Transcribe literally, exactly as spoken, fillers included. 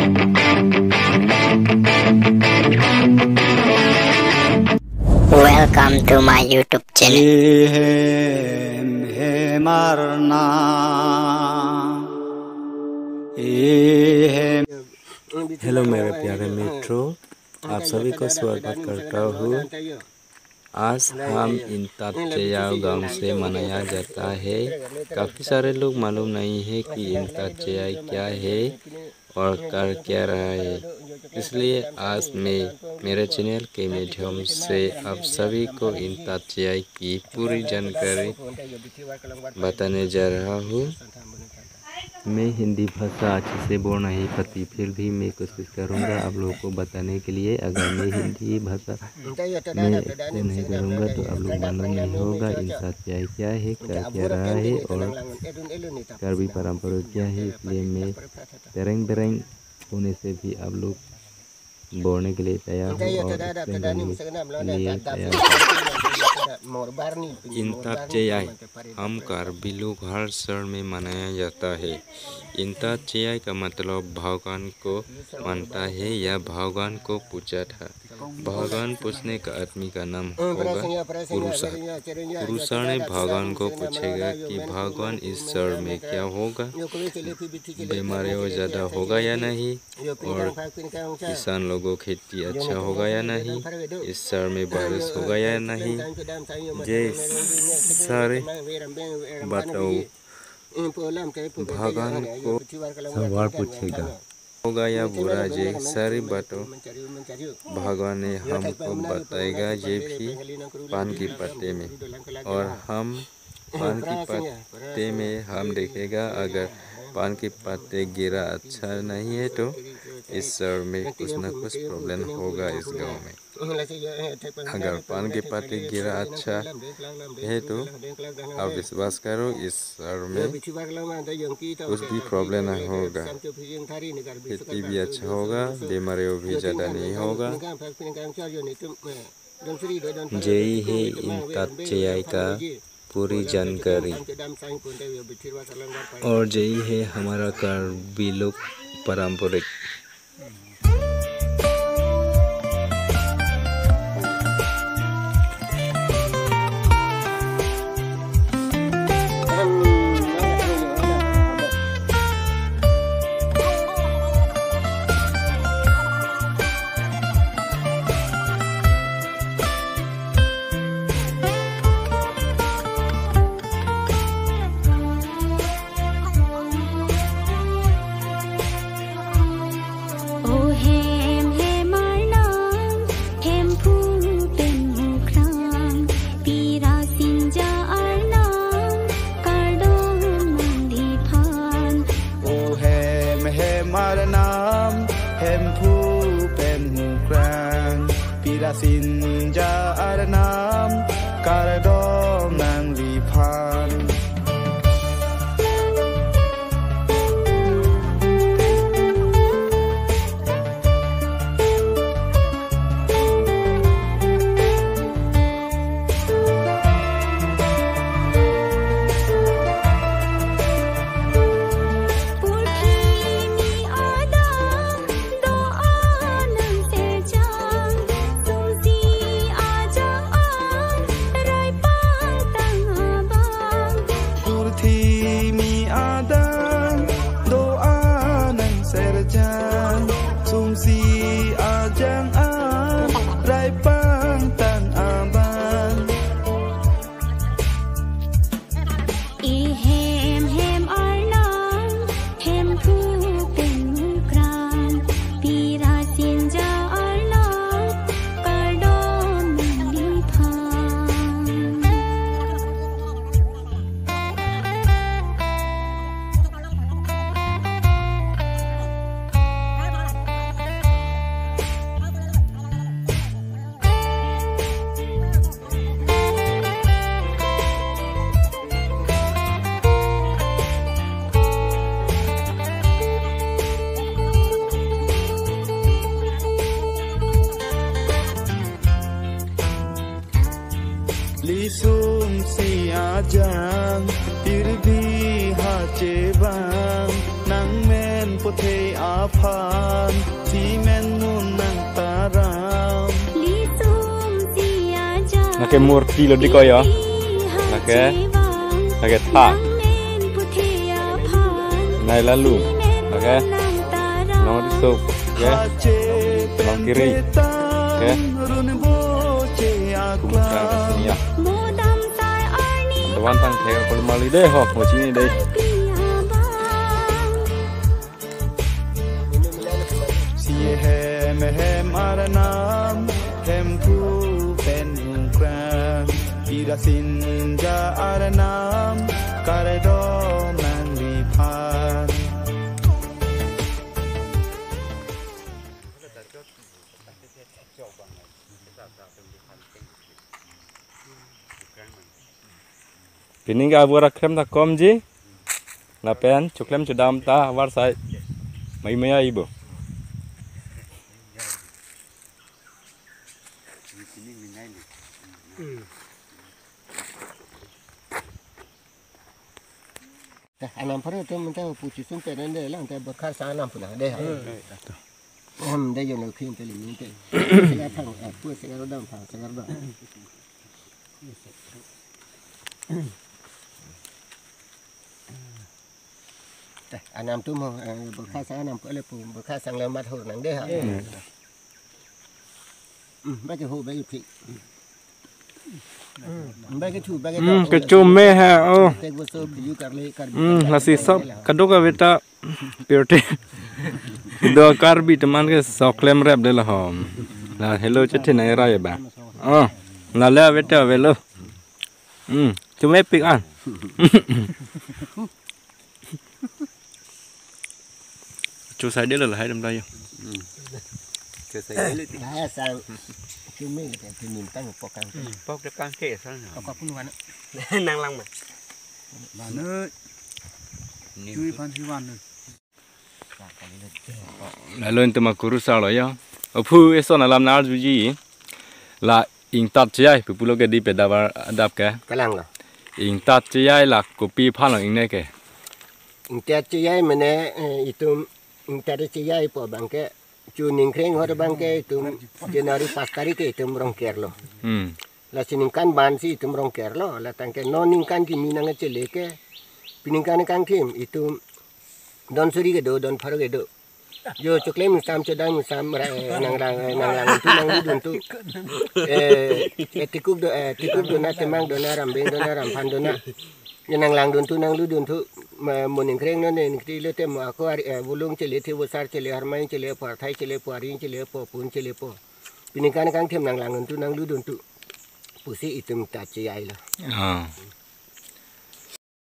Welcome to my YouTube channel. Ehem hem arnam, ehem। Hello मेरे प्यारे मित्रों, आप सभी को स्वागत करता हूँ। आज हम इंतात चेयाई गांव से मनाया जाता है। काफी सारे लोग मालूम नहीं है कि इंतात चेयाई क्या है और कर क्या रहा है, इसलिए आज मैं मेरे चैनल के माध्यम से आप सभी को इंतात चेयाई की पूरी जानकारी बताने जा रहा हूँ। मैं हिंदी भाषा अच्छे से बोल नहीं पाती, फिर भी मैं कोशिश करूँगा आप लोगों को बताने के लिए। अगर मैं हिंदी भाषा में को नहीं करूँगा तो आप लोग मालूम नहीं होगा इंतात चेयाई क्या है, कर क्या रहा है और कार्बी परंपरा क्या है, इसलिए मैं tereng bereng होने से भी आप लोग बोलने के लिए तैयार हो और explain करने के लिए तैयार हो। इंतात चेयाई, हम कार्बी लोग हर साल में मनाया जाता है। इंतात चेयाई का मतलब भगवान को मानता है या भगवान को पूजा था। भगवान पूजने का आदमी का नाम होगा पुरुषा। पुरुषा ने भगवान को पूछेगा कि भगवान, इस साल में क्या होगा, बीमारियां ज्यादा होगा या नहीं, और किसान लोगों खेती अच्छा होगा या नहीं, इस साल में बारिश होगा या नहीं, ये सारे बातों भगवान को सवाल पूछेगा। होगा या बुरा, ये सारी बातों भगवान ने हमको बताएगा, ये भी पान के पत्ते में। और हम पान के पत्ते में हम देखेगा, अगर पान के पत्ते गिरा अच्छा नहीं है तो इस साल में कुछ ना कुछ problem होगा इस गांव में। अगर पान के पत्ते गिरा अच्छा है तो आप विश्वास करो, इस साल में कुछ भी problem नहीं होगा, खेती भी अच्छा होगा, बीमारियों भी ज्यादा नहीं होगा। यही है इंतात चेयाई का पूरी जानकारी। और यही है हमारा कार्बी लोग पारंपरिक। O hem hem arnam, Hemphu pen Mukrang, Pira Sinja arnam, kardom nangliphan. O hem hem arnam, Hemphu pen Mukrang, Pira Sinja arnam, kardom nangliphan. Purthimi adang do-an nangserjang, sumsi ajang an rai pangtang abang. Purthimi adang do-an nangserjang, sumsi ajang an rai pangtang abang. Ehem hem arnam, Hemphu pen Mukrang, Pira Sinja arnam, kardom nangliphan. Phan, simen munang taram. Lisum si aja. Lake murti lo diko yo. Lake, lake thak. Nai lalu. Lake. Long risop. Lake. Long kiri. Lake. Kumta sini ya. Dewan tang thek kalau mali deh ho, ho sini deh. Si hem hem arnam, hem ku pen ukran, ira sinja arnam, kardom nangli phan. Pining ke abura krem ta komji. Lapen choklem chodam ta avarsai mai maya ibo. Teh, anam pharo atum menta puchi sung penen de lang, teh, berkha sa anam puna de. Hmm. Em, de yo no khin te limin te. Sega thang, eh, pu sega rodam thang, sega rodam. Teh, anam tum ho, eh, berkha sa anam pu le pu, berkha sang le mat hor nang de ha. Hmm. Hmm, bagi ho, bagi phi. Hmm, bagi thu, bagi Hmm, thu. Kechum me ha, oh. Tek boso, piu karle, karbi Hmm, karle, lasi karle sob, la. Kadok aveta, pirte. Do Karbi teman ke soklem rep de la hom. La hello chethin ai rai ba. Oh, la le aveta avelo. Hmm, chume pik an. Chusai de la hai dam da yo. Chusai de le ti. Hai sang. Kumi ke kumi tang pokang. Pok de kang ke sang. Pok pun wan. Nang lang ma. Mane. Ni. Chui phan si wan. Lalu itu ma kurusar lo yo. Aphu eson alam nar juji. La ingtat cheyai, pupulo ke di pe dabar adap ke. Kalang lo. Ingtat cheyai la kopi aphan lo ingne ke. Ingtat cheyai mane, eh, itum ingtat cheyai po abang ke, chu ningkreng hor abang ke itum January pas tarik ke itum rong ker lo. Hmm. Lasi ningkan ban si itum rong ker lo, la tangke non ningkan kimi nang chele ke, piningkan kangthim itum don suri kedo, don pharo kedo. Jo choklem sam chodam sam ra, nang lang, nang lang tu nang ludun tu. Eh, eh, tikuk do, eh, tikuk dona, temang dona, rambeng dona, ramphan dona. Ye nang langdun tu nang ludun tu, ma, mo ningkreng non ne ningkri le te mo ako ari, eh, bulung chele the, vosar chele, harmai chele, parthai chele, paring chele, popun chele po. Piningkan kangthim nang langdun tu nang ludun tu. Pusi itum ta cheyai lo. Ah.